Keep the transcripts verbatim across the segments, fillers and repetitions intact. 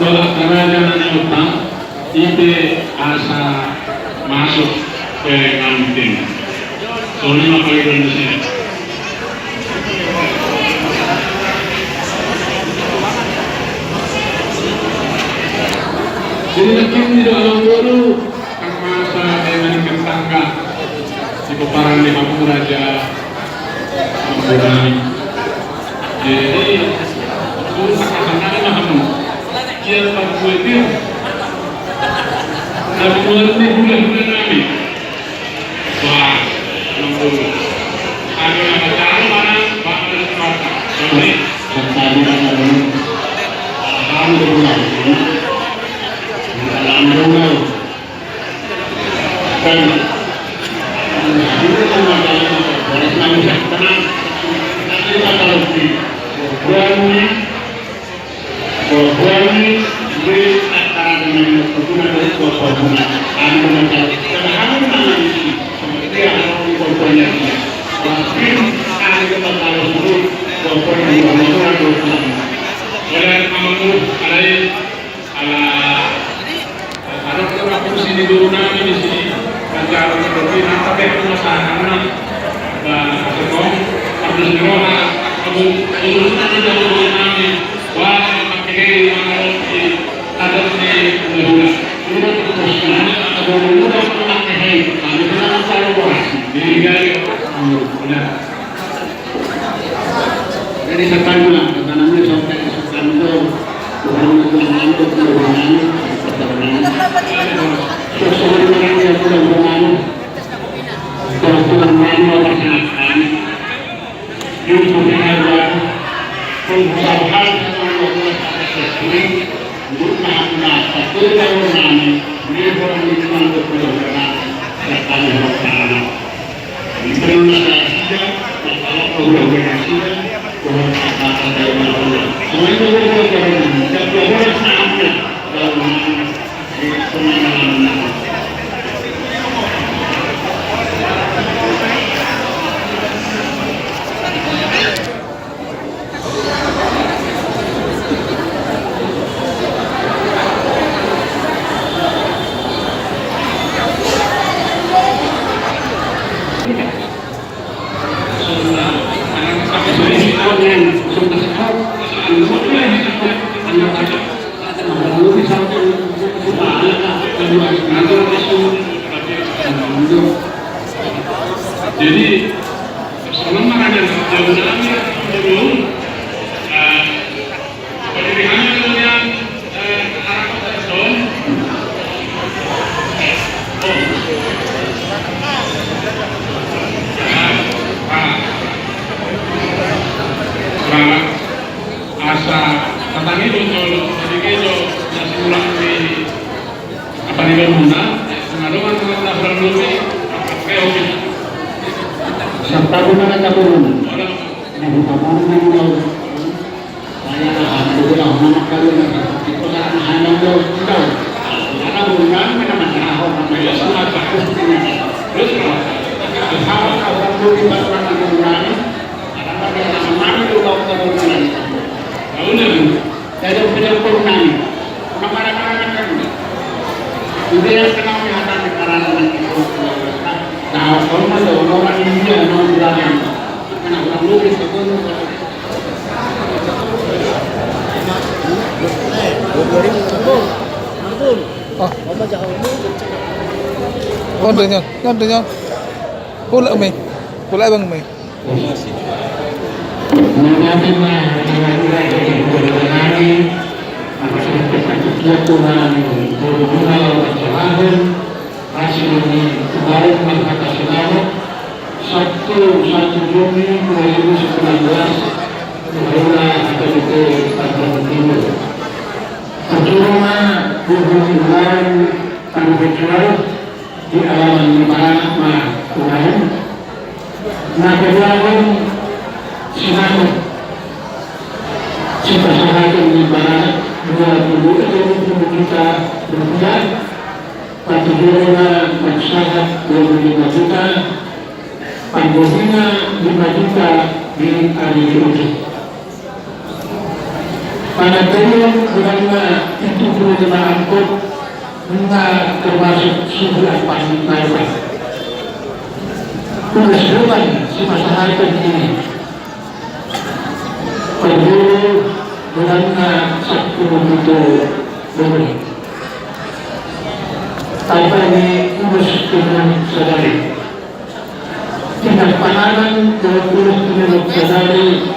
Raja na naung ita asa masuk ke ngantin. Songon i ma panggilan di sini. Jadi, nangkin di dalam dulu, kan masa dengan ikan tangga di peparan di Hamuraja. Jadi, dulu pakai sana lah kamu. Dia tak boleh dia. Tapi bulan ini bulan-bulan kami. Wah, nunggu. Ada yang pacaran mana? Bang, ada sepatu. Sorry. Sepatu mana dulu? Alhamdulillah. Alhamdulillah. Dan, alhamdulillah, masalah itu. Boleh kami tenang. Tapi kita tahu di bulan ini, Bohorni, di antara dengan berguna dari bohorni. Anu macam, padahal memang isi. Seperti yang orang berguna dia. Tapi, anu macam kalau sebut, bohorni, bohorni, bohorni. Oleh kamu, alai, ala, Adong do na fungsi ni boru nami disi, manjalo ni boru nami, tapi aku masalah na, ba, aku kong, aku sendiri, aku, aku sendiri, aku boru nami, wah, pakai mangaruh di, adong di boru nami. Aku boru nami, aku pakai, aku bilang, aku boru nami. Jadi, ya, ya, udah. Jadi, sepanjang pertanaman sampai sepanjang Tuhan itu mengantuk, Tuhan itu, Tuhan itu. Sesuai dengan yang Tuhan bermanu. Terus Tuhan bermanu atas anak kami. Yusuf yang ada, pengusaha hal yang Allah Taala sendiri, untuk menghapus satu tahun kami, ini orang ini mengantuk, Tuhan bermanu, serta Tuhan bermanu. Jadi, sebelum mengajar jauh dalam ya, sebelum, eh, Pemilihannya kemudian, eh, arah kota Son. Oh. Ah, ah. Selamat. Asa, katanya itu, kalau tadi itu, nasi ulang di Apa di bangunan, eh, pengaduan, pengaduan, pengaduan, oke, oke. Serta guna kata turun. Ada. Nah, kita mau menang. Saya alhamdulillah, mana kali ini? Itu kan hanya lo tahu. Karena bulan mana mana tahu, mana ya, semua bagus ini. Terus, kalau tahu, kalau belum dibangun, karena mana lo tahu, kalau bulan. Tahu nggak? Jadi, udah ukur nami. Udah marah-marah kan? Udah yang kenal nih, hata nih, karena nanti kalau, nah, kalau mah, kalau orang India, orang Belanda, kena orang lukis, itu, oh. Oh, dia, dia, dia. Pula, Umi. Pula, Bang, Umi. Sabtu, satu Juni dua ribu sembilan belas, Lura H K J P Tanjung Timur. Pertama, hubungi ulang, anu, virtual, di alaman ni baranak ma ulaon. Na paduahon, sinamot sipasahaton ni baranak dua puluh, dua puluh juta rupiah. Patujolo na pasahat dua puluh lima juta. Panggohina lima juta di ari di ujung. Panandaion godangna pitu pulu lima angkot, na termasuk suhut ampang na opat. Ulos boban sipasahaton i. Parjolo godangna sampulu pitu boru. Tamba ni ulos tinonun sadari. Tinampanganan dohot ulos tinonun sadari,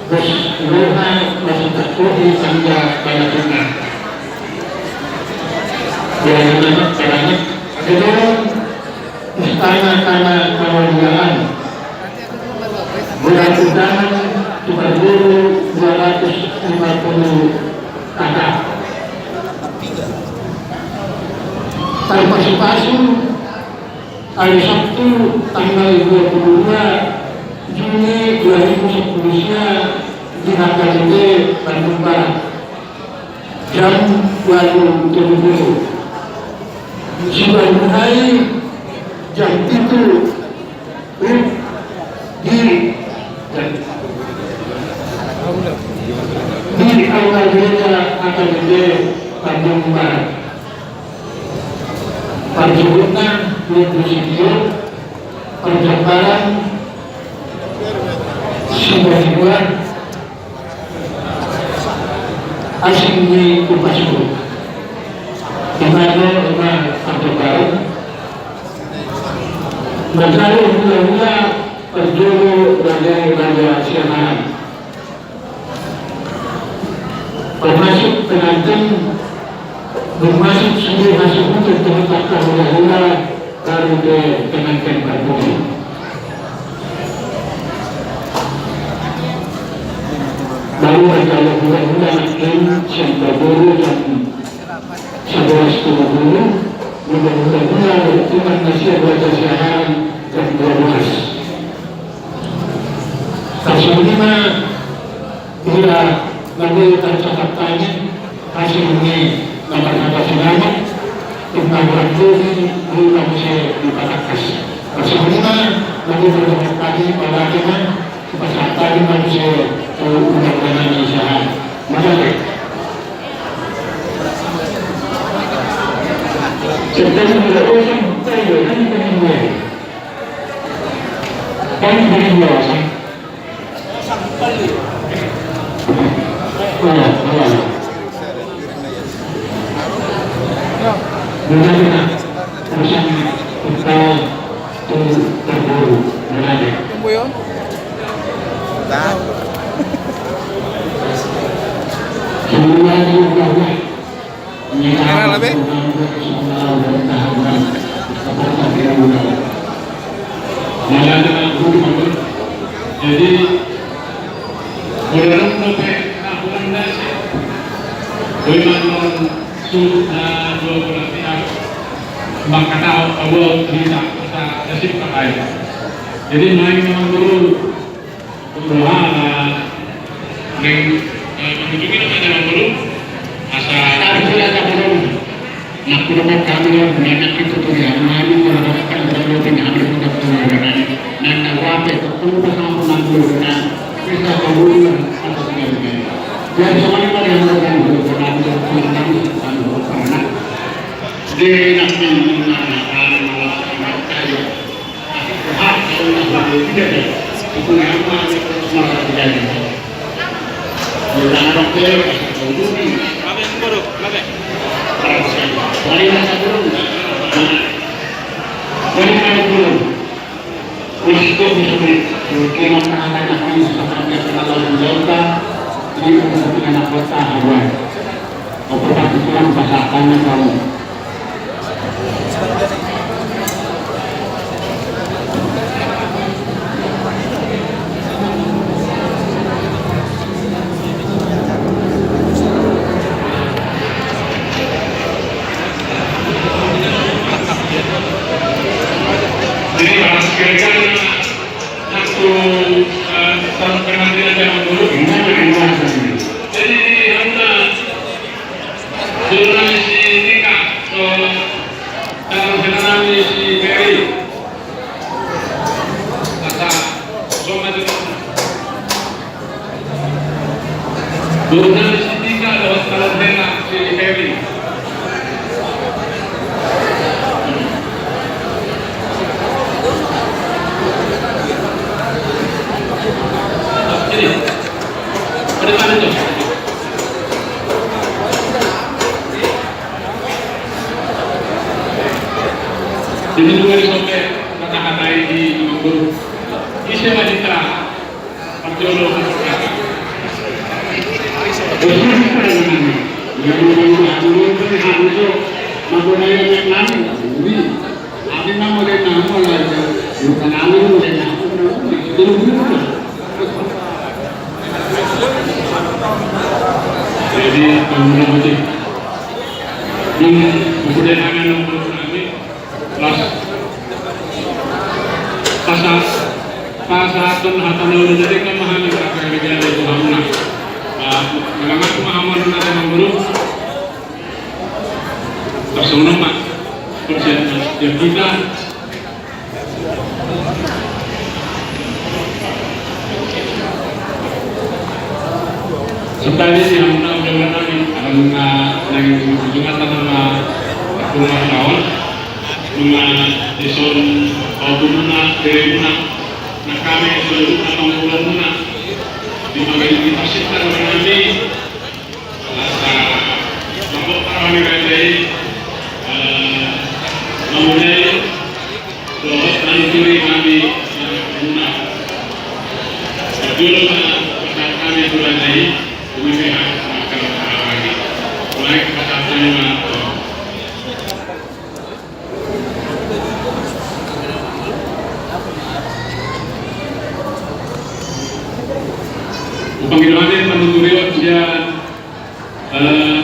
dos roha masitangkohi sangga balatungan. Balatungan, balatungan. Gedong Istana Tana Kamardiaan. Godang undangan tu parboru dua ratus lima puluh kakak. Tarpasupasu, hari Sabtu tanggal dua puluh dua Juni dua ribu sepuluh sia di H K B P Bandung Barat. Jam ualu tolu pulu. Sibahen nai jam pitu, eh, di, di Aula Gereja H K B P Bandung Barat. Parjolo na, dua puluh sitio, parjambaran, sibahen dua, asing ni umpasa. Ima do, ima parjambaran. Manjalo hula-hula parjolo raja-raja siahaan. Termasuk pengantin, termasuk sudah masuk untuk tempat hula-hula baru ke pengantin parpudi. Baru ada hula-hula nanti siang berburu jam sebelas dua puluh, hula-hula dari Tuhan masih ada siahaan jam dua belas. Pasal lima, bila lagu tercakap tadi, hasil ini nomor satu sinama, Imam Rabbani, Imam Syekh di Patakas. Pasal lima, lagu tercakap tadi, pada akhirnya, pasal tadi manusia, eh, undang-undang ini usaha. Maka, jadi, tidak usah, saya, kan, ini, kan, ini, Era labe? Jadi, modern dope na hurang nasi. Boi mangan sup na dua bola pihak. Maka tahu bahwa bisa, bisa nasib pakai. Jadi, main memang dulu. Wah, ning, eh, mengunjungi nama jalan dulu. Asa. Tapi sudah tak perlu. Nak perlu kami yang banyak itu tuh ya, mami kalau dapat kan berlalu tinggal di tempat tuh ya, kan. Dan nak wape itu perlu sama menang dulu, kan. Bisa keluar atau tidak, kan. Dan semuanya pada yang mau kan dulu, kan, yang mau kan dulu, kan. Di nak yang mana, kan, malah anak kaya. Oke, Pak, itu yang pasakannya kamu. Jadi, Mas, kira-kira waktu, eh, tahun kematian zaman dulu, gimana, gimana? Jadi, di Hamzah, Jurnalis si Nika, so, dalam kenangan si Mary. Kata, so, maju. Jurnalis si Jadi juga di sote kata-katai di Amangboru. Ise ma hita parjolo. Bosur hita dengan ini. Yang mau bangun aku, aku tuh, aku nanya yang lain. Ini, aku nggak mau dengar, aku mau belajar. Bukan aku mau dengar, aku mau dengar. Itu dulu. Jadi, bangun aku sih. Ini, aku dengar, aku mau dengar. Pas, pas, pasahathon hata na uli, jadi kan mahami berapa yang dijalan itu hamna. Ah, melamat tu mahamon na Amangboru. Tersono ma. Persiapan, ya, kita. Santari di hamuna, undang-undang nami, hamuna nang di Jumatan nama rumah kawan, nunga dison, au, bumuna, beremuna, nang hami, seluruh abang ulamuna, di bagian di pasir, nami, Asa, mangkok parani raja i, eh, mamulai, dohot manuturi nami, eh, muna. Jolo ma pasahat nami tu raja i, bumi sehat, makan parani. Mulai pasahat nami ma. Upanggil hami manuturi on sian, eh,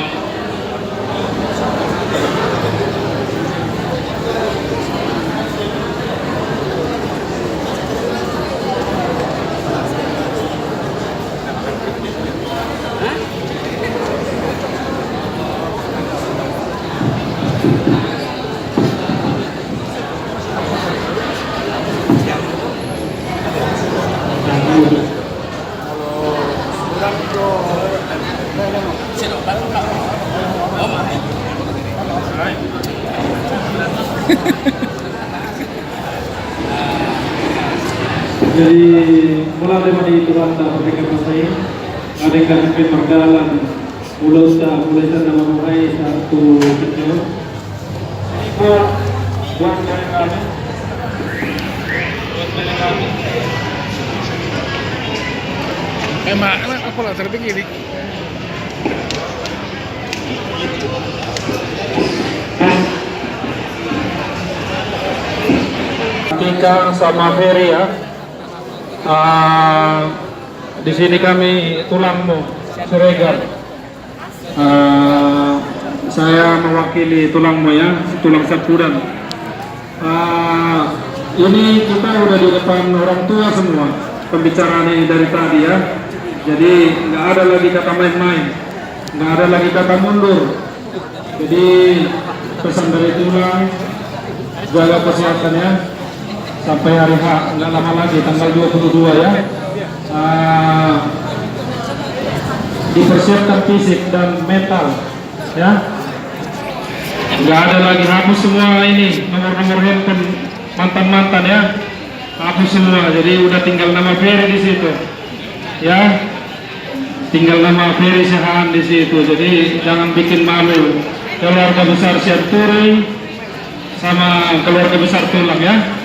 Jadi, mauliate ma di Tuhanta, pardenggan basa i, na denggan pe mardalan, molo sa, molo sa nama muhai sa tu kecil. Emang, emang apa lah terbegini? Tika sama Ferry ya. Ah, di sini kami tulangmu, Siregar. Ah, saya mewakili tulangmu ya, tulang Sampudan. Ah, ini kita udah di depan orang tua semua pembicaraan ini dari tadi ya. Jadi nggak ada lagi kata main-main, nggak ada lagi kata mundur. Jadi pesan dari tulang, jaga kesehatan ya. Sampai hari H, nggak lama lagi, tanggal dua puluh dua ya. Ah, dipersiapkan fisik dan mental ya. Nggak ada lagi, hapus semua ini nomor-nomor handphone mantan-mantan ya. Hapus semua, jadi udah tinggal nama Ferry di situ ya. Tinggal nama Ferry Siahaan di situ. Jadi jangan bikin malu keluarga besar Sianturi sama keluarga besar tulang ya.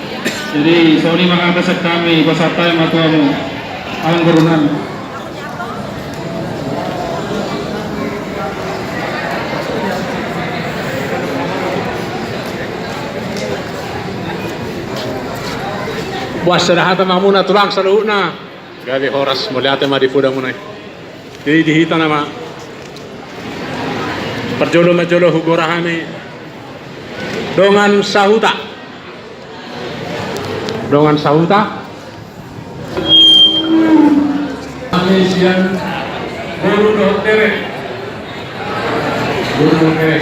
Jadi songon i ma hata sian hami, pasahat hami ma tu hamu, amangboru nami. Boasa, sada hata ma hamuna tulang saluhutna. Gabe horas, mauliate ma di podamuna i. Jadi di hita nama parjolo ma jolo hugora hami dongan sahuta. Dongan sahuta. Hami sian boru dohot bere. Boru dohot bere.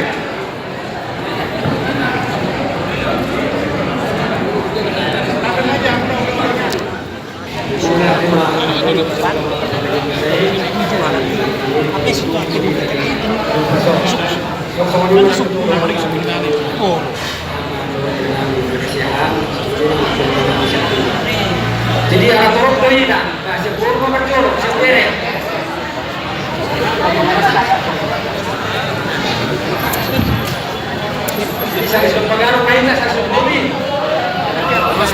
Jadi ala torop do i na, na sian boru ma parjolo, sian bere. Jadi sari sian pagaru ma inna, sari sian bobi.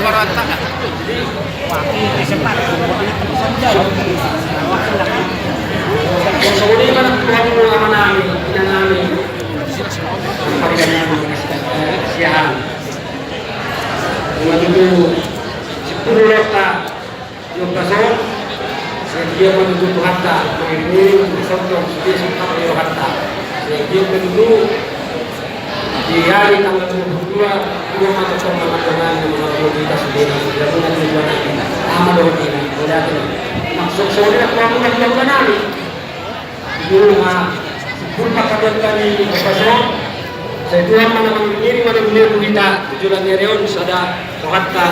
Songon i ma nang tu hamu amanami, inanami, paribanami, Siahaan. Nunga tutu simpul ulaonta di ombas on. Sai anggiat ma tutu Tuhanta mangiringiring, mangisonton sude sungkap ni rohanta. Sai anggiat ma tutu di ari tanggal dua puluh dua, tua ma tongtong na mandongani, na mangarahon hita sude, na sude na tujuan hita. Ama dohot ina, mauliate ma. Maksud songon i nang tu hamu na di hamu nami. Nunga simpul pangkataion nami di ombas on. Sai Tuhan ma na mangiringiring, mangiringiring tu hita tu joloan ni ari on, sada rohanta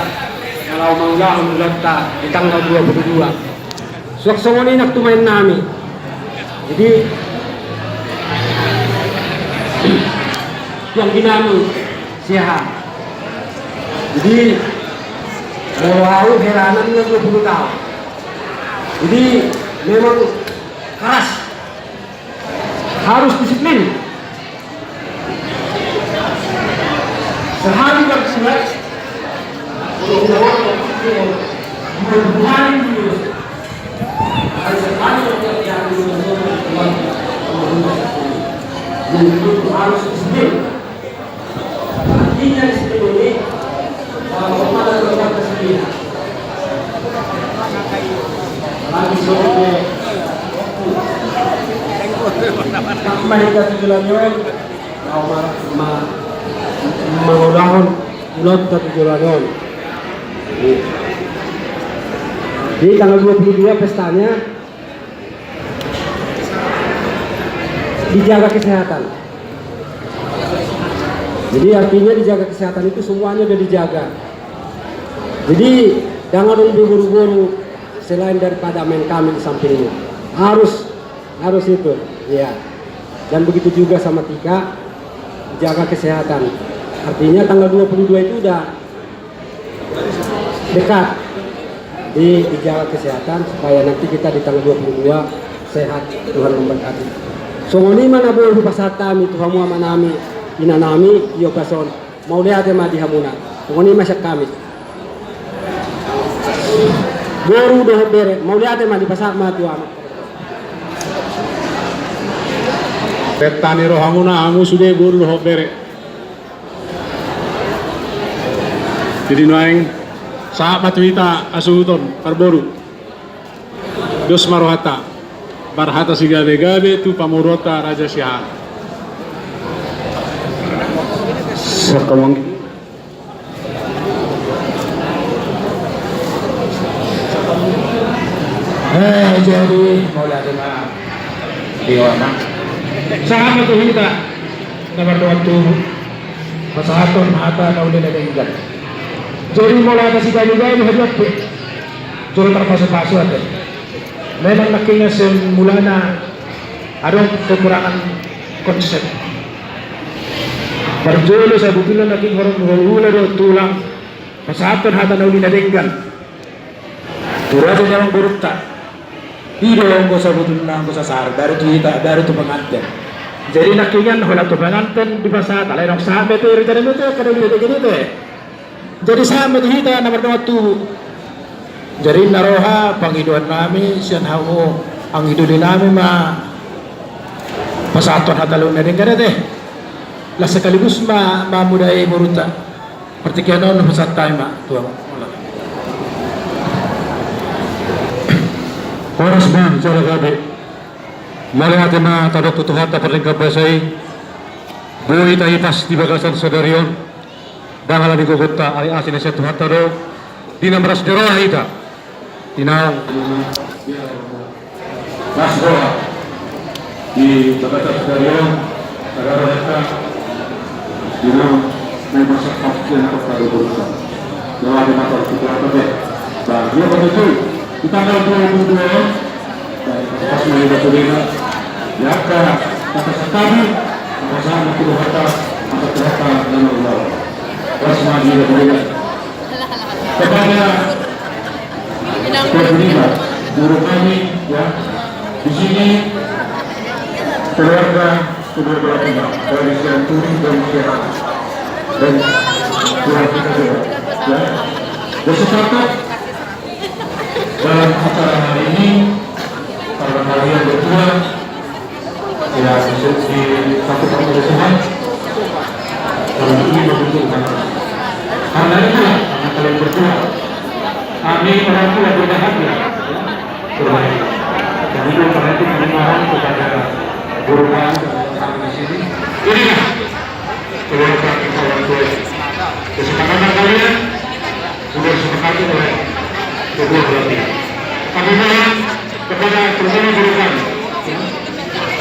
na laho mangulahon ulaonta di tanggal dua puluh dua. Suang songon i nang tu amannami. Jadi, tu angginami Siahaan. Jadi, molo au helanan na dua puluh taon. Jadi, memang keras. Harus disiplin. Sehari bersurat, dua puluh hari terus. Hari sehari bersurat, dua puluh hari terus. Jadi, harus disiplin. Artinya di situ ini, eh, rumah dan rumah kesedihan. Lagi sore, tak main ke tujuh lanjut, mau ma-, ma-, mangulahon ulaonta tu joloan on. Jadi tanggal dua puluh dua pestanya, dijaga kesehatan. Jadi artinya dijaga kesehatan itu semuanya udah dijaga. Jadi jangan dong buru-buru selain daripada main kami di sampingnya. Harus, harus itu, ya. Dan begitu juga sama Tika, jaga kesehatan. Artinya tanggal dua puluh dua itu udah dekat. Di, dijaga kesehatan supaya nanti kita di tanggal dua puluh dua sehat, Tuhan memberkati. Songon i ma na boi hupasahat hami tu hamu amanami, inanami, di ombas on. Mauliate ma di hamuna. Songon i ma sian hami. Boru dohot bere, mauliate ma dipasahat ma tu ama. Petta ni rohamuna, hamu sude boru dohot bere. Jadi nuaeng, sahat ma tu hita hasuhuton, parboru. Dos ma rohanta, marhata sigabe-gabe tu pamoruonta Raja Siahaan. Sakamanggi. Eh, jadi, mauliate ma. Iwa ma. Sahat ma tu hita, na mardongan tubu. Pasahathon hata na uli na denggan. Jadi molo hata sigabe-gabe haduan pe. Jolo tarpasu-pasu ate. Memang nangkiningan sian mulana adong kekurangan konsep. Parjolo sabutulna nangkin horong hulahula do tulang. Pasahathon hata na uli na denggan. Tu raja ni amangborunta. I do anggo sabotulna anggo sasar, baru tu hita, baru tu panganten. Jadi nangkiningan holan tu panganten dipasahat, alai nunga sahat ma i tu rencana ni i tu, angka na uli na denggan i tu. Jadi sahat ma tu hita na mardongan tubu. Jadi na roha pangidoan nami sian hamu anggi doli nami ma pasahathon hata na uli na denggan i te. Laos sekaligus ma mamodai borunta. Partingkian on hupasahat hami ma tu hamu. Horas ma jala gabe. Mauliate ma tadok tu Tuhanta pardenggan basa i. Boi tahipas di bagasan sadari on. Ndang ala ni gogonta, alai asi na sian Tuhanta do. Di na marlas ni roha hita. Di naung las roha di bagasan sadari on, sada roha hita di naung naeng marsangkap sian angka na dua puluh dua. Doa di mata kita apa deh? Bang, dia betul di tanggal dua puluh dua on. Pas melihat sudena, ya, angka kata satabi, angka sahat tu Tuhanta, angka Tuhanta na marulaon. Pas melihat sudena. Kepada Keluarga, guru kami, ya, di sini keluarga kedua belah pihak, dari Sianturi dan Siahaan, dan keluarga kita juga, ya. Bersepakat dalam acara hari ini, karena kalian berdua ya, di satu kebersamaan, dan ini membutuhkan. Karena itulah, karena kalian berdua, kami orang tua berbahagia. Berbahagia. Dan itu karena itu kami mohon kepada guru kami dan teman-teman di sini. Inilah keluarga kita orang tua. Kesepakatan kalian sudah disepakati oleh kedua belah pihak. Kami mohon kepada terutama guru kami,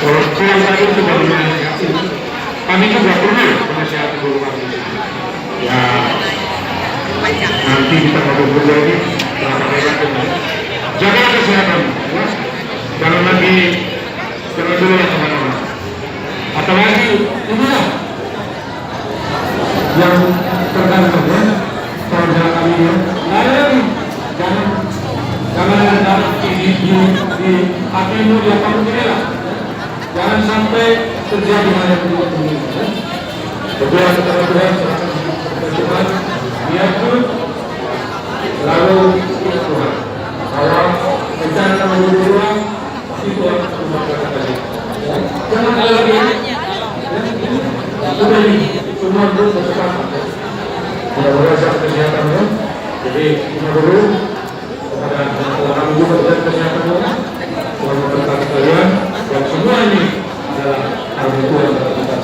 kalau kurang tadi sudah menasihati, kami juga perlu menasihati guru kami. Ya, nanti kita ngobrol berdua ini, berapa hebat ini. Jaga kesehatan, ya. Jangan lagi, jangan dulu lah kemana-mana. Apalagi inilah yang tergantung, ya, kalau jalan kami ini, nggak ada lagi. Jangan, jangan ada dalam di, di, di hatimu, di apa pun, inilah. Jangan sampai terjadi hal yang tidak diinginkan, ya. Berdoa kepada Tuhan, serahkan hidup kepada Tuhan, niat pun selalu ikut Tuhan. Bahwa rencana yang berdua pasti Tuhan akan memberkati. Jangan ada lagi, ya. Sudah ini, semua itu bersepakat. Mudah-mudahan sehat kesehatan, ya. Jadi, kita dulu kepada kami juga, dan kesehatan, Tuhan memberkati kalian. Dan semua ini adalah karena Tuhan dalam kita.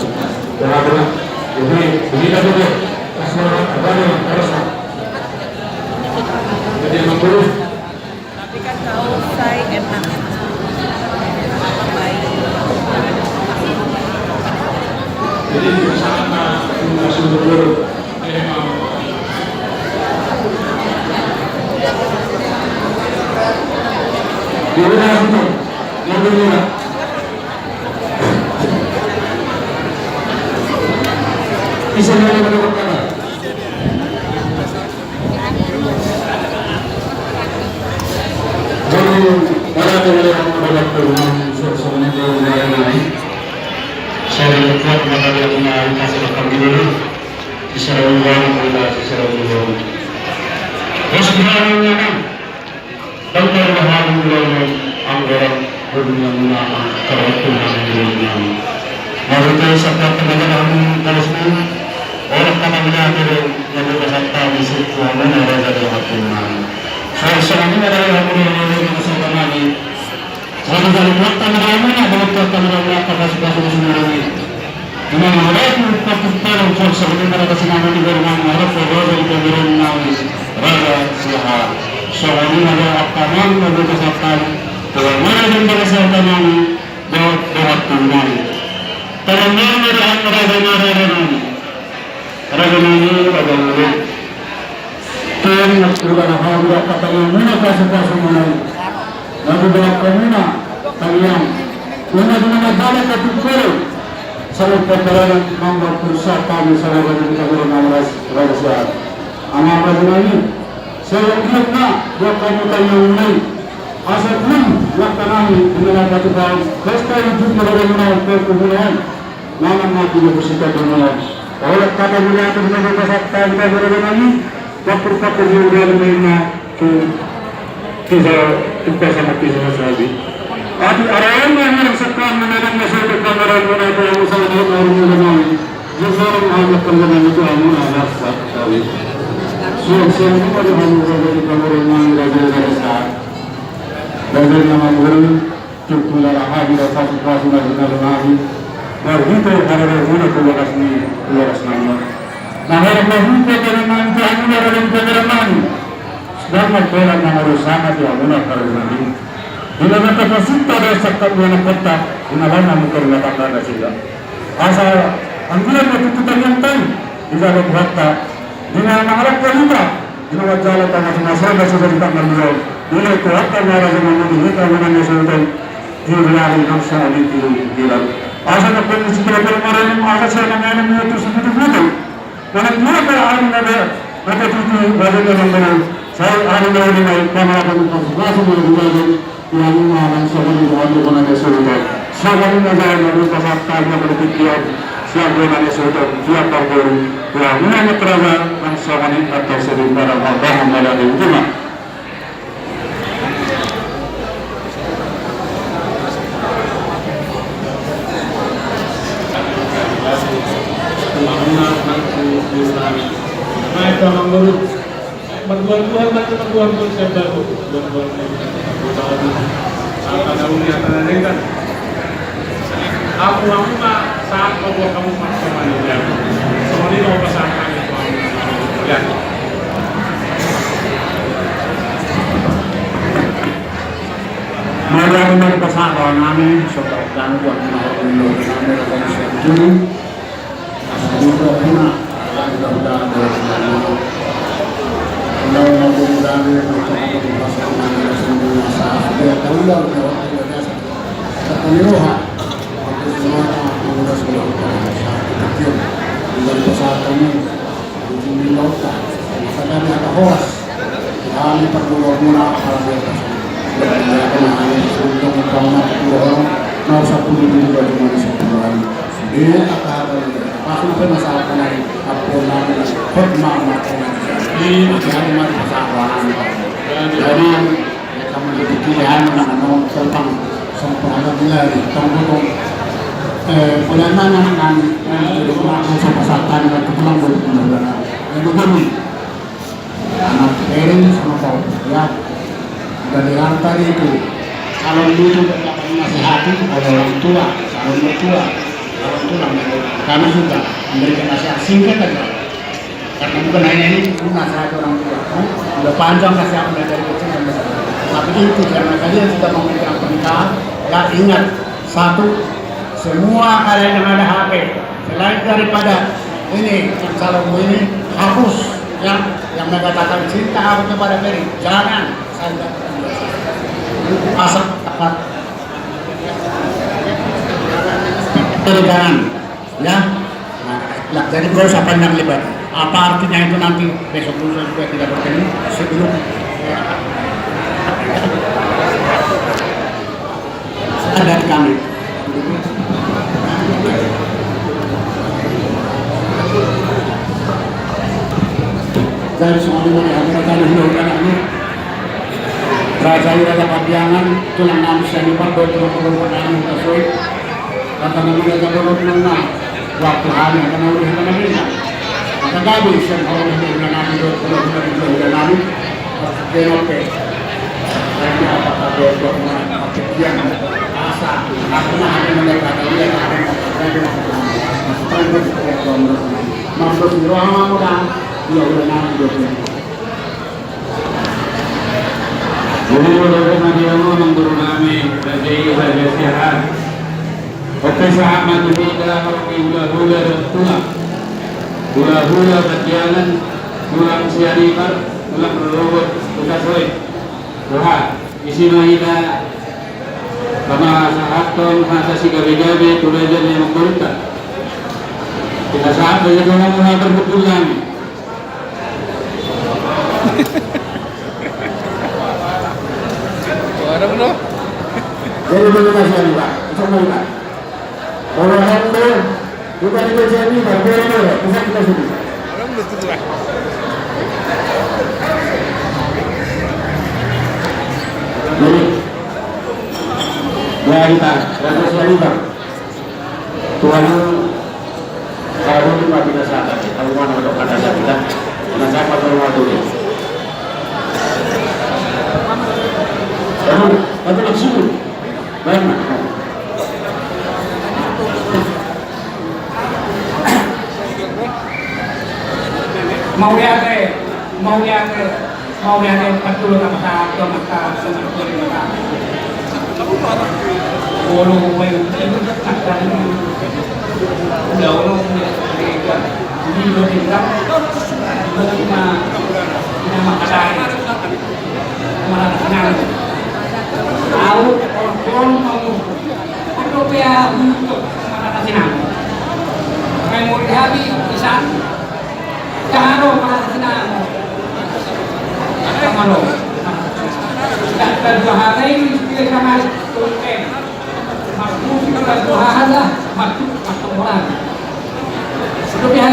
Dan adalah, jadi, begini juga. Kasih, apa nih, harus, jadi, yang guru. Tapi kan kau saya enak. Apa baik? Jadi, di sana, di Sumber Dulu. Sisada uang, udah sisada uang. Terus gimana, Bang? Dang taruhon hamu ulaon anggaran, hurungan muna anggaran Tuhan di dunia. Marhite sahat tenaga hamu kalas ni, orang kata melihat dari yang berkata misi Tuhan, raja di hati nami. Suara suara ini adalah hamu dari yang berkata nami. Selalu dari kota melihat mana, dari kota melihat mana, kasih kasih semua ini. Dengan mengharap untuk kita dan suara suara ini pada kesenangan di dalam mengharap bahwa dari pemerintahan Raja Siahaan. Songon i ma dohot hami, dohot hami, dohot hami, dohot hami, dohot hami. Tolong nami, dohot hami, dohot hami, dohot hami. Raja nami, raja nami. Tuhan, udah hami, dohot hami, dohot hami, dohot hami. Nabi dohot hami, dohot hami. Umat, umat, balik ke tukul. Salut perjalanan mambaen pulsa kami saluhutna di kami rumah ras, raja. Ama raja nami, salut giat na, buat kami kami yang mulai. Asa pun, waktu nami, di mana satu tahun, pesta itu pada menang ke kuburan. Nama mati di musik dunia. Kalau kata melihat di mana pasal tadi, raja nami, Pakur-pakur ni udah ada main na tu kisa, tu kisa mati sama sabi. Tapi arahan na orang sekarang menanam nasi untuk pameran mana tu yang usaha dia baru mulai main. Jadi orang hanya kerja itu anu anak sabi. Siang-siang itu ada anu kerja di pameran main, raja-raja besar. Raja yang mamuri. Tung tu na laho hami do pasu-pasu na di na laho hami. Marhite haroro muna tu bagas ni, tu bagas nami. Na haroro muna tu bagas nami, tu hamuna raja ni panggabean nami. Sedang mambola mangurus sama tu hamuna panggabean nami. Di na tapasinta do sangkap ni anak kota, di na laho hamu tu rumah tangga nasida. Asa anggiat ma tutu tangiang nami, di dalam hata. Di na mangalap kalita, di na manjalo tangga tangga sada sada di tangga liau. Di na kuat tangga raja mamuni hita menang ya sultan. Di riari nang sa di tiru pikiran. Asa na pun di sini pun marani, asa saya na menang ya tu sebutu butu. Menang dia pada hari nada, nada tutu, raja menang menang. Saya hari nada menang, pangalapan pasupasu menang menang. Yang mana sama di dalam mana dia sudah. Sama di mana saya nada pasal tangga pada pikiran. Jago na ni suhut, dia parboru, dia muna ni kerajaan, bangsa mani atau seri pada mabaham mala di ujungan. Marbual-bual ma, marbual-bual sian batu. Marbual-bual. Apa na uli, apa na denggan. Amu, amu ma sahat ma buat hamu ma songon i. Songon i ma pasahat hami tu hamu. Ya. Mari hami ma pasahat roha nami, so targanggu hami ma, hami ma, hami ma, hami ma. Hami parguru muna, apala biasa. Biasa muna, hami sebelum jong utama, sepuluh orang, mau sepuluh dulu, baju mana sepuluh hari. Dia kata apa ni? Pas mungkin masalah kena apa nama? Hot mama kena. Ini jadi mari masalah. Jadi, ya, kamu jadi pilihan, mana mau terbang, sempurna lagi, tunggu, tunggu. Eh, bulan mana nanti, nanti, jadi, mana mau sama satan, nanti pulang, boleh pulang. Ya, begini. Anak kecil sama kau, ya. Dari harta itu, kalau itu dapat nasihati oleh orang tua, calon mertua, calon tulang, kami juga memberikan nasihat singkat saja. Karena bukan hanya ini, ini nasihat orang tua. Udah panjang nasihat mulai dari kecil sampai sekarang. Tapi itu karena kalian sudah memegang pernikahan, ya ingat, satu, semua kalian yang ada H P, selain daripada ini, yang calonmu ini, hapus yang, yang mengatakan cinta aku kepada Ferry. Jangan, saya tidak peduli. Asal dapat. Jangan, ya. Nah, lah, jadi gak usah panjang lebar. Apa artinya itu nanti besok lusa juga tidak bertemu sebelum. Ada di kami. Jadi semua ini ada kami, ada kami. Raja i, Raja Pandiangan, tulang nami sian Ipan, tulang, tulang nami Hutasoit. Kata nami Raja Borok nang na. Waktu hami, kata nami Raja Pandiangan. Kata gabe sian horong ni tulang nami, tulang, tulang, tulang nami. Kena pe. Kena apa, kata Borok nang, kata dia. Asa, aku mah hanya melihat kata dia, kata dia, kata dia. Maksudnya dia, dia, dia, dia. Maksud di ruang apa, kan? Dia udah nangis, dia, dia. Jadi, udah, udah, nanti kamu emang guru nami, Raja i, Raja Siahaan. Oke, sahat ma tu hita, di hula-hula dan tulang. Hula-hula Pandiangan, tulang sian Ipan, tulang rorobot Hutasoit. Wah, isi ma hita, sama sahaton, hata sigabe-gabe, tu raja ni amangborunta. Kita sahat saja tu hamu, hamu parhundul nami. Orang no. Jadi, terima kasih, Pak. Sama, Pak. Orang no. Bukan itu jadi, Pak. Orang no. Bisa kita sini. Orang no, tuh, Pak. Jadi, ya, kita. Terima kasih, Pak. Tuhan, kalau ini mah binasakan, kalau mana udah pada kita, binasakan kalau waktu ini. Aduh, tapi langsung. Baik, Mak. Mauliate, mauliate. Mauliate, patulun, apa, satu, mata, satu, mata. Olo, olo, olo. Udah, olo, olo. Ini lo tinggal. Lo cuma, cuma makan air. Makan air. Tahu, orang, orang mau. Ado pe ahu untuk marhaha sinamot. Nunga muli hami di son. Jala marhaha sinamot. Sama lo. Dah, dah dua hari ini, sudah sama. Maksud, dah dua hari lah. Maksud, maksud orang.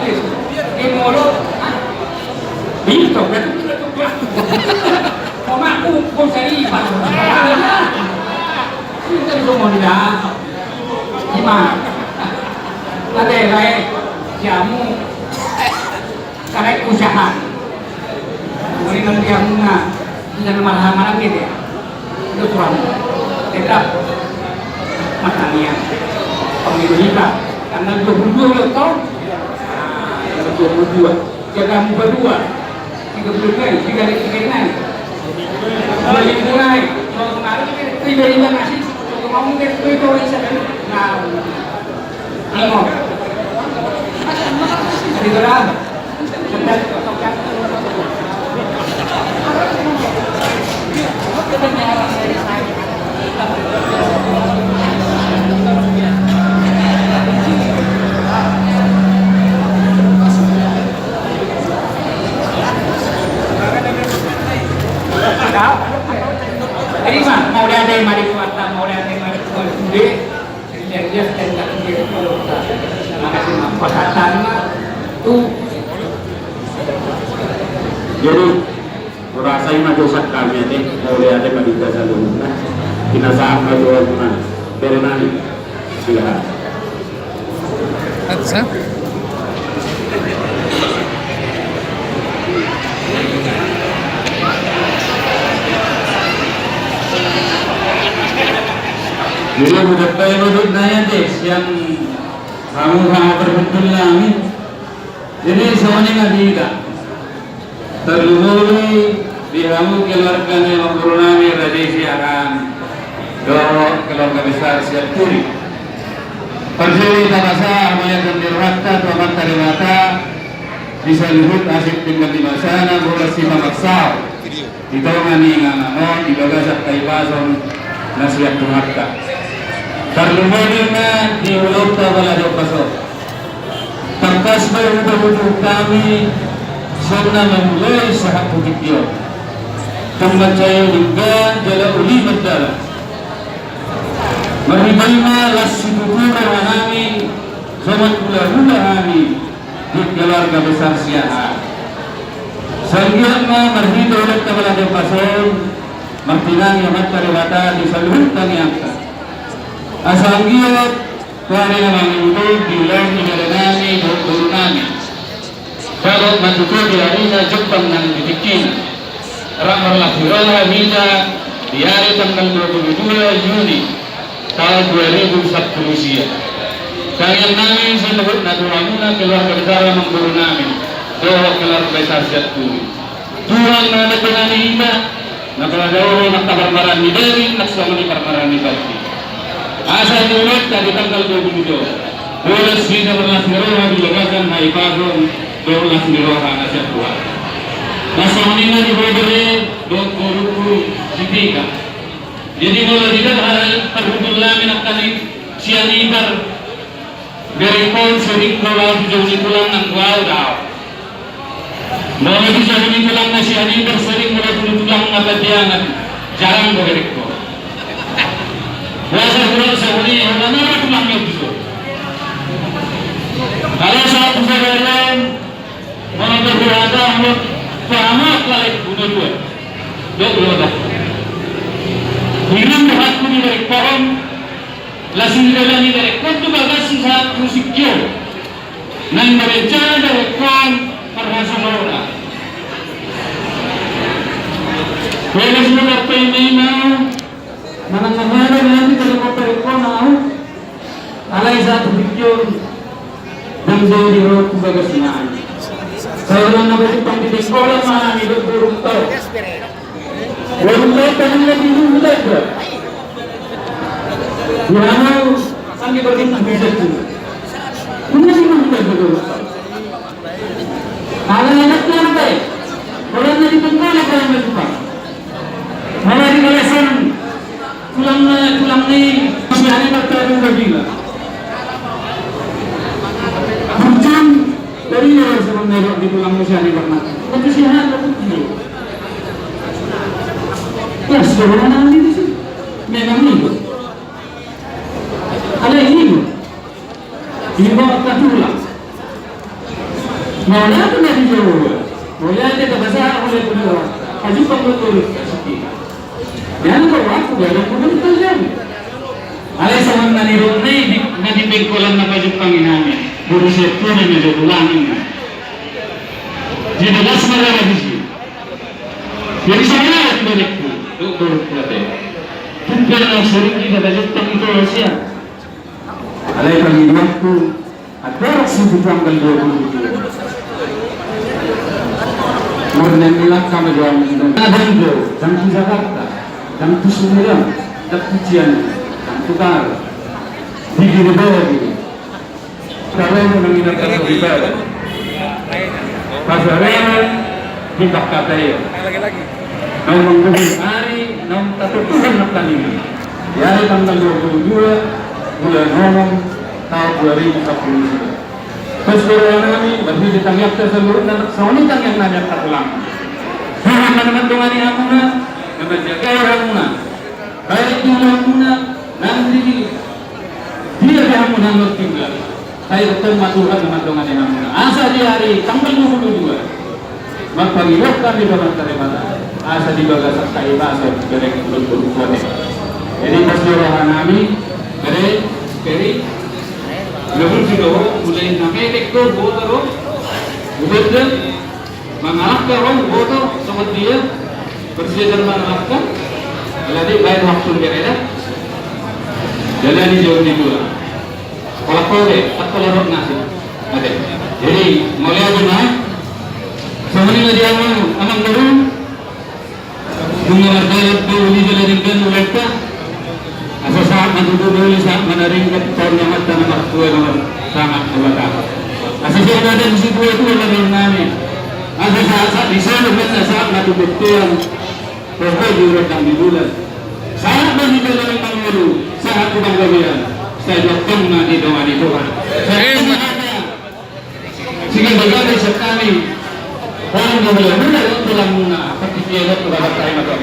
Di molo. Bintang, berarti. Oma, ku, ku sari, Pak. Ini kan cuma dia. Ima. Ada yang lain. Jamu. Karena usaha. Mendingan dia muna. Tidak marah-marah gitu ya. Itu kurang. Tetap. Matanian. Pemilu kita. Tanggal dua puluh dua ulang tahun. Nah, tanggal dua puluh dua. Jaga muka dua. Tiga puluh nai, tiga hari tiga nai. Dua ribu nai. Kalau kemarin kan tiga ribu masih. Kalau mau mungkin itu orang saya. Nah, ini mau. Tiga orang. Jadi, rasa ima dosa kami ate, mauliate ma di hita saluhutna. Pinasahat ma doa muna, bere nami. Silakan. Jadi, mudah-mudahan menurut naya deh, yang Hamu, hamu parhundul nami. Jadi songon i ma di hita. Tarlumobi di hamu keluarga ni amangboru nami Raja Siahaan dohot keluarga besar Sianturi. Parjolo hita pasahat hamauliateon ni rohanta tu Amanta Debata di saluhut asi pinggan ni basana, bolas hita marsaor di tonga ni inganan on di bagasan hahipason na sian Tuhanta. Tarlumobi ma di ulaonta pala di ombas on. Tangkas ma hupabotohon hami sian na mamulai sahat tu tingki on. Tung mansai denggan jala uli mardalan. Marhite i ma las situtu roha nami, songon hulahula hami di keluarga besar Siahaan. Sai anggiat ma marhite ulaonta pala di ombas on, martinangi Amanta Debata di saluhut tangiangta. Asa anggiat tu ari na mangihut on di ulaon ni bere nami dohot boru nami. Bagot ma tutu di ari na jombang nang di tingkina. Rap marlas ni roha hita di ari tanggal dua puluh dua Juni taon dua ribu sampulu sia. Tangiang nami saluhutna tu hamuna keluarga besar amangboru nami dohot keluarga besar Sianturi. Tuhan ma na mandongani hita, na pala dao roha nang parmaraan ni daging nang songon i parmaraan ni parti. Asa di ulaonta di tanggal dua puluh dua, bolas hita marlas ni roha di bagasan hahipason dohot las ni roha na sian Tuhan. Las songon i ma di ho bere dohot borungku Sitika. Jadi molo didok hal parhundul nami nangkaning Sianipar, berengkon sering do laho tu jabu ni tulang nang dao dao. Molo tu jabu ni tulang na Sianipar sering molo tu tulang na Pandiangan jarang do berengkon. Boasa hudok songon i, hona nora tulang ni on tu so. Kalau saat tu sadari on, molo berdoa ta molo pahamat lalai guna dua. Dok dua dok. Hirim dohakku di berengkon. Laos di dalan ni berengkon tu bagas sahat tu singkir. Naeng marencana berengkon parhasoloan. Beres mula paima-ima. Manang na mada nanti kalau kau berengkon au. Alai sahat tu singkir. Ndang jadi rohangku bagas nai. Sai ulang na berempang di sekolah ma nidok borungku. Borungku tangan lagi dulu dah. Di mana sangge berempang bisa tu. Punya di mana borungku. Alai anak lantai. Orang na di pengkola kalau berempang. Molo di bagasan tulang, tulang ni Sianipar tadi udah gila. Burjan dari ya sebenarnya di tulang ni Sianipar. Tapi Siahaan itu gila. Ya sudah orang nanti di sini. Memang itu. Ada ini. Iba ka tulang. Mauliate ma di Jahowa. Mauliate tapasahat mauliate tu Jahowa. Pajumpang do boru Sitika. Jala rohangku gabe boru Sitika. Alai songon na nidok nai di, na di pengkolan na pajumpang i nami. Boru Sianturi ma jo tulang i. Jadi las ma roha disi. Jadi songon i tu berengku. Dok boru Sianturi. Tung pe na sering kita pajumpang i tu Sian. Alai pangidoanku, andorang so tu tanggal dua puluh tujuh. Murni ni langkah ma jo au. Ndang do, ndang tu Jakarta, ndang tu Sumedang, ndang tu Cianjur, ndang tu Karo. Di Giribagi. Karena mengingatkan ibadah. Pasarean di Bakataya. Naung manggohi ari, naung tatutuhan nangkaning i. Di ari tanggal dua puluh dua bulan onom taon dua ribu sampulu sia. Pos roha nami, marhite tangiangta saluhutna, songon i tangiang nami angka tulang. Tuhan ma na mandongani hamuna, na manjagai hamuna. Baik di ulaonmuna, nang di dia pe hamuna nang tinggal. Sai tongtong ma Tuhan na mandongani hamuna. Asa di ari tanggal dua puluh dua, marpangidoan hami tu Amanta Debata, asa di bagasan hahipason, bere, jadi pas di roha nami, bere, bere, na bungsi do, mulai na menek do, boto do, udah deh. Mangalangka ro, boto, songon dia, bersedia mangalangka, alai baen waktu bere da. Jadi, jauh di dua. Pola kode, tak pola rok nasi. Oke. Jadi, mauliate ma. Songon i ma di amang, amang boru. Nunga mardalan pe uli jala denggan ulenta. Asa sahat ma tutu doli sahat ma na ringkot, taon ni amanta na martua na marsangat Debata. Asa sahat ma di situa-tua na nami. Asa sahat, sahat di solu, asa sahat ma tu bontean. Pokok di rondang di bulan. Sahat ma di dalan mangolu, sahat tu panggabean. Sai tongtong ma didongani Tuhan. Sai tongtong ma hata. Sehingga bagabe sian hami. Orang dulu yang muda, orang tulang muna, partingkian tu bapak saya, Tuhan.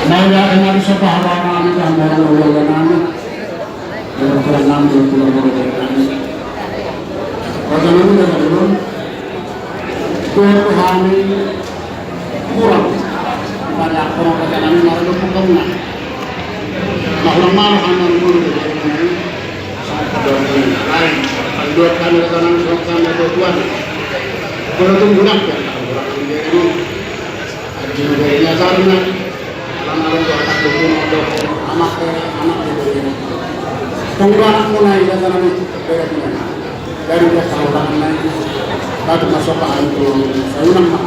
Mauliate ma di sopa haba nami, dan orang dulu yang nami. Orang tulang nami, orang tulang muda yang nami. Orang tulang muda yang nami. Tuhan, Tuhan, Hurang. Pada orang kata nami marga Pukemna. Nah, hurang malo hami marga Pukemna. Lain. Kalau dua kami kata nami, sama kami ada Tuhan. Kalau tunggu nak, ya, hurang ini. Jadi, ini acaranya. Alana ro do anak do, anak do, anak do. Tong do anakmuna i, raja nami, bere muna. Dari dia tahu tangan nai. Batu masuk ke antu, saya unang ma.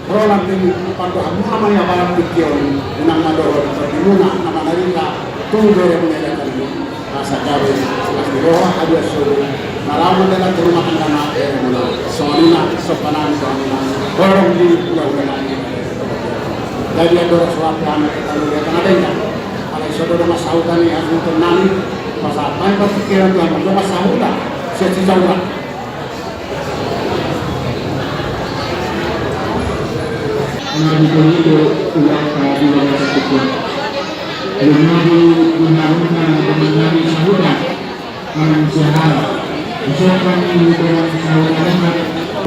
Ro nanti pandohan muna ma ia barat pikion, unang ma dohot, di muna, nama narita, tu bere muna ia tadi. Asa gabe, asa di roha, adu asudu. Na laho mandela tu rumah tangga na, eh, muna. Songon i ma, sopanan, songon i ma. Horong di, udah, udah, udah. Jadi, andorang so ate hami, kita melihat tengah tenda. Alai so do dongan sahuta ni hasuhuton nami, pasahat nai partingkian tu hami dongan sahuta, sian Sijaura. Nami polito ulang ka di bagasan tutu. Nami di haruna dongan nami sahuta, Amang Siahaan. Isokan ni dongan sahuta.